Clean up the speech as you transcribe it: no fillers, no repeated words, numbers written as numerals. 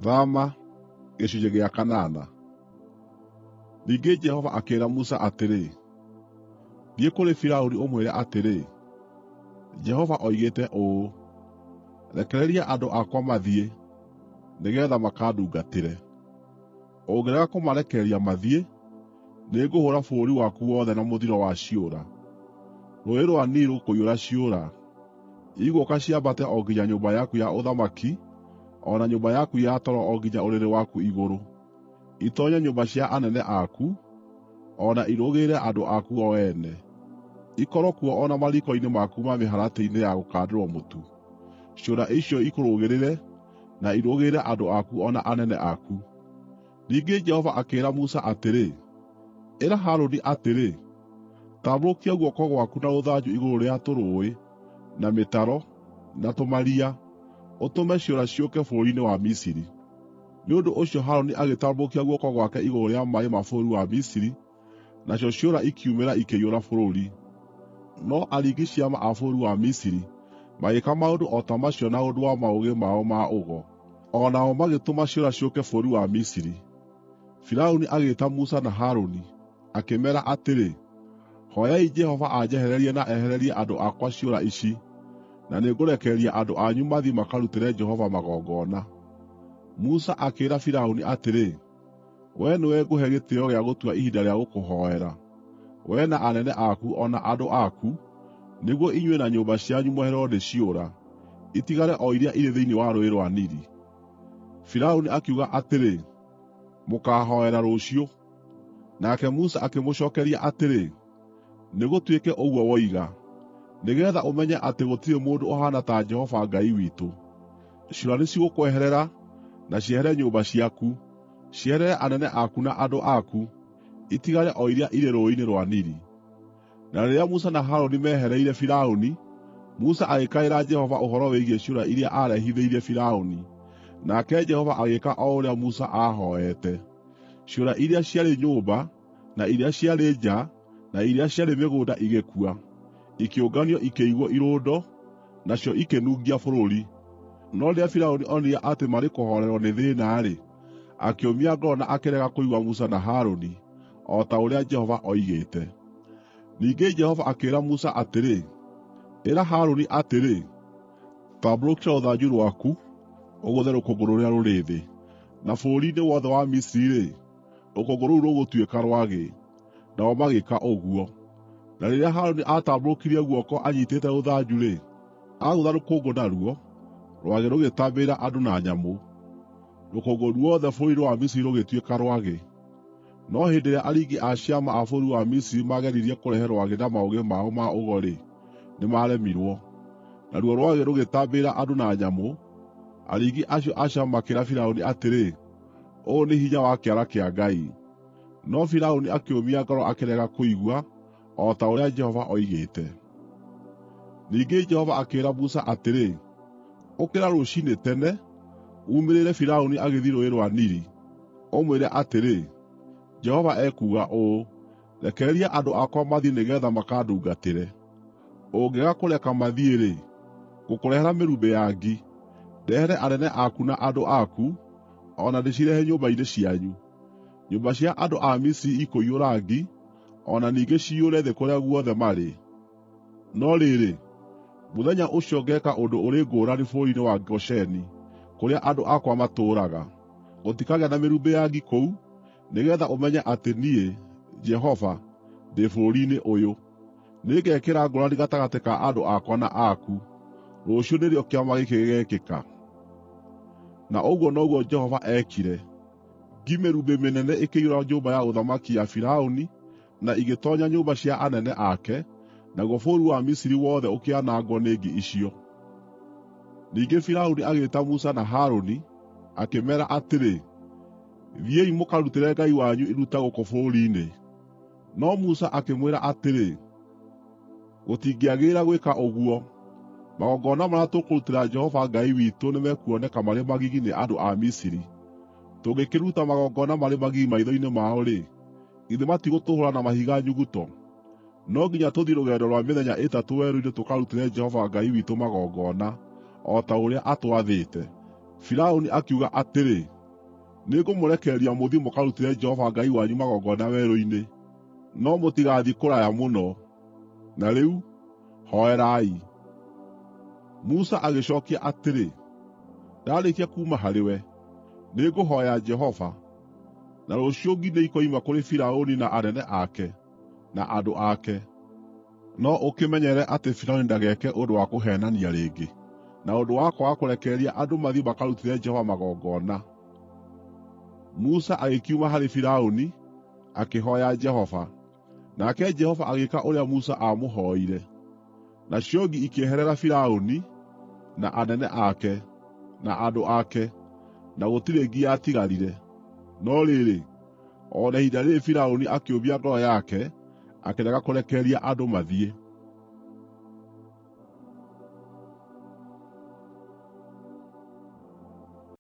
Thama gĩcunjĩ gĩa kanana. Ningĩ Jehova akĩĩra Musa atĩrĩ, “Thiĩ kũrĩ Firaũni ũmwĩre atĩrĩ, ‘Jehova oigĩte ũũ: Rekereria andũ akwa mathiĩ, nĩgeetha makandungatĩre. Ũngĩrega kũmarekereria mathiĩ, nĩngũhũũra bũrũri waku wothe na mũthiro wa ciũra. Rũũĩ rwa Nili rũkũiyũra ciũra. Igũũka ciambate o nginya nyũmba yaku ya ũthamaki, o na nyũmba yaku ya toro o nginya ũrĩrĩ waku igũrũ, itoonye nyũmba cia anene aku, o na irũgĩrĩre andũ aku o ene, ikorwo kuo o na mariiko-inĩ maku ma mĩharatĩ-inĩ ya gũkandĩrwo mũtu. Ciũra icio ikũrũgĩrĩre, na irũgĩrĩre andũ aku o na anene aku.’ ” Ningĩ Jehova akĩĩra Musa atĩrĩ, “Ĩra Harũni atĩrĩ, ‘Tambũrũkia guoko gwaku na rũthanju igũrũ rĩa tũrũũĩ, na mĩtaro, na tũmaria, ũtũme ciũra ciũke bũrũri-inĩ wa Misiri.’ ” Nĩ ũndũ ũcio Harũni agĩtambũrũkia guoko gwake igũrũ rĩa maaĩ ma bũrũri wa Misiri, nacio ciũra ikiumĩra ikĩiyũra bũrũri. No aringi ciama a bũrũri wa Misiri magĩĩka maũndũ o ta macio na ũndũ wa maũgĩ mao ma ũgo. O nao magĩtũma ciũra ciũke bũrũri wa Misiri. Firaũni agĩĩta Musa na Harũni, akĩmeera atĩrĩ, “Hooyai Jehova anjehererie na ehererie andũ akwa ciũra ici, na nĩngũrekereria andũ anyu mathiĩ makarutĩre Jehova magongona.” Musa akĩĩra Firaũni atĩrĩ, “Wee nĩwe ngũhe gĩtĩĩo gĩa gũtua ihinda rĩa gũkũhoera, wee na anene aku o na andũ aku, nĩguo inyuĩ na nyũmba cianyu mwehererwo nĩ ciũra, itigare o iria irĩ thĩinĩ wa Rũũĩ rwa Nili.” Firaũni akiuga atĩrĩ, “Mũkaahoera rũciũ.” Nake Musa akĩmũcookeria atĩrĩ, “Nĩgũtuĩke ũguo woiga, nĩgeetha ũmenye atĩ gũtirĩ mũndũ ũhaana ta Jehova Ngai witũ. Ciũra nĩcigũkweherera na ciehere nyũmba ciaku, cieherere anene aku na andũ aku, itigare o iria irĩ Rũũĩ-inĩ rwa Nili.” Na rĩrĩa Musa na Harũni meehereire Firaũni, Musa agĩkaĩra Jehova ũhoro wĩgiĩ ciũra iria aarehithĩirie Firaũni, nake Jehova agĩĩka o ũrĩa Musa aahooete. Ciũra iria ciarĩ nyũmba, na iria ciarĩ nja, na iria ciarĩ mĩgũnda igĩkua, ikĩũnganio ikĩigwo irũndo, nacio ikĩnungia bũrũri. No rĩrĩa Firaũni onire atĩ marĩ kũhoorerwo nĩ thĩĩna-rĩ, akĩũmia ngoro na akĩrega kũigua Musa na Harũni, o ta ũrĩa Jehova oigĩte. Ningĩ Jehova akĩĩra Musa atĩrĩ, “Ĩra Harũni atĩrĩ, ‘Tambũrũkia rũthanju rwaku ũgũthe rũkũngũ rũrĩa rũrĩ thĩ,’ na bũrũri-inĩ wothe wa Misiri-rĩ, rũkũngũ rũu rũgũtuĩka rwagĩ.” Nao magĩĩka ũguo. Na rĩrĩa Harũni aatambũrũkirie guoko anyiitĩte rũthanju-rĩ, agũtha rũkũngũ naruo, rwagĩ rũgĩtambĩrĩra andũ na nyamũ. Rũkũngũ ruothe bũrũri-inĩ wa Misiri rũgĩtuĩka rwagĩ. No hĩndĩ ĩrĩa aringi a ciama a bũrũri wa Misiri maageririe kũrehe rwagĩ na maũgĩ mao ma ũgo-rĩ, nĩmaremirwo. Naruo rwagĩ rũgĩtambĩrĩra andũ na nyamũ. Aringi acio a ciama makĩĩra Firaũni atĩrĩ, “Ũyũ nĩ hinya wa kĩara kĩa Ngai.” No Firaũni akĩũmia ngoro akĩrega kũigua, o ta ũrĩa Jehova oigĩte. Ningĩ Jehova akĩĩra Musa atĩrĩ, “Ũkĩra rũciinĩ tene, uumĩrĩre Firaũni agĩthiĩ Rũũĩ rwa Nili, ũmwĩre atĩrĩ, ‘Jehova ekuuga ũũ: Rekereria andũ akwa mathiĩ nĩgeetha makandungatĩre. Ũngĩaga kũreka mathiĩ-rĩ, ngũkũrehera mĩrumbĩ ya ngi, ndehere anene aku na andũ aku, o na ndĩcirehe nyũmba-inĩ cianyu. Nyũmba cia andũ a Misiri ikũiyũra ngi, o na ningĩ ciyũre thĩ kũrĩa guothe marĩ. No rĩrĩ, mũthenya ũcio ngeeka ũndũ ũrĩ ngũũrani bũrũri-inĩ wa Gosheni, kũrĩa andũ akwa matũũraga. Gũtikagĩa na mĩrumbĩ ya ngi kũu, nĩgeetha ũmenye atĩ niĩ, Jehova, ndĩ bũrũri-inĩ ũyũ. Nĩngekĩra ngũũrani gatagatĩ ka andũ akwa na aku. Rũciũ nĩrĩo kĩama gĩkĩ gĩgeekĩka.” Na ũguo noguo Jehova eekire. Ngi mĩrumbĩ mĩnene ĩkĩiyũra nyũmba ya ũthamaki ya Firaũni na igĩtoonya nyũmba cia anene ake, naguo bũrũri wa Misiri wothe ũkĩanangwo nĩ ngi icio. Ningĩ Firaũni agĩĩta Musa na Harũni, akĩmeera atĩrĩ, “Thiĩi mũkarutĩre Ngai wanyu iruta gũkũ bũrũri-inĩ.” No Musa akĩmwĩra atĩrĩ, “Gũtingĩagĩrĩra gwĩka ũguo. Magongona marĩa tũkũrutĩra Jehova Ngai witũ nĩmekuoneka marĩ magigi nĩ andũ a Misiri. Tũngĩkĩruta magongona marĩ magigi maitho-inĩ mao-rĩ, githĩ matigũtũhũũra na mahiga nyuguto? No nginya tũthiĩ rũgendo rwa mĩthenya ĩtatũ werũ-inĩ tũkarutĩre Jehova Ngai witũ magongona, o ta ũrĩa atwathĩte.” Firaũni akiuga atĩrĩ, “Nĩngũmũrekereria mũthiĩ mũkarutĩre Jehova Ngai wanyu magongona werũ-inĩ, no mũtigathiĩ kũraya mũno. Na rĩu, hooerai.” Musa agĩcookia atĩrĩ, “Ndaarĩkia kuuma harĩwe, nĩngũhooya Jehova, na rũciũ ngi nĩikoima kũrĩ Firaũni na anene ake, na andũ ake. No ũkĩmenyerere atĩ Firaũni ndageke ũndũ wa kũheenania rĩngĩ, na ũndũ wa kwaga kũrekereria andũ mathiĩ makarutĩre Jehova magongona.” Musa agĩkiuma harĩ Firaũni, akĩhooya Jehova. Nake Jehova agĩĩka ũrĩa Musa aamũhooire. Nacio ngi ikĩeherera Firaũni, na anene ake, na andũ ake, na gũtirĩ ngi yatigarire. No rĩrĩ, o na ihinda rĩĩrĩ Firaũni akĩũmia ngoro yake, akĩrega kũrekereria andũ mathiĩ.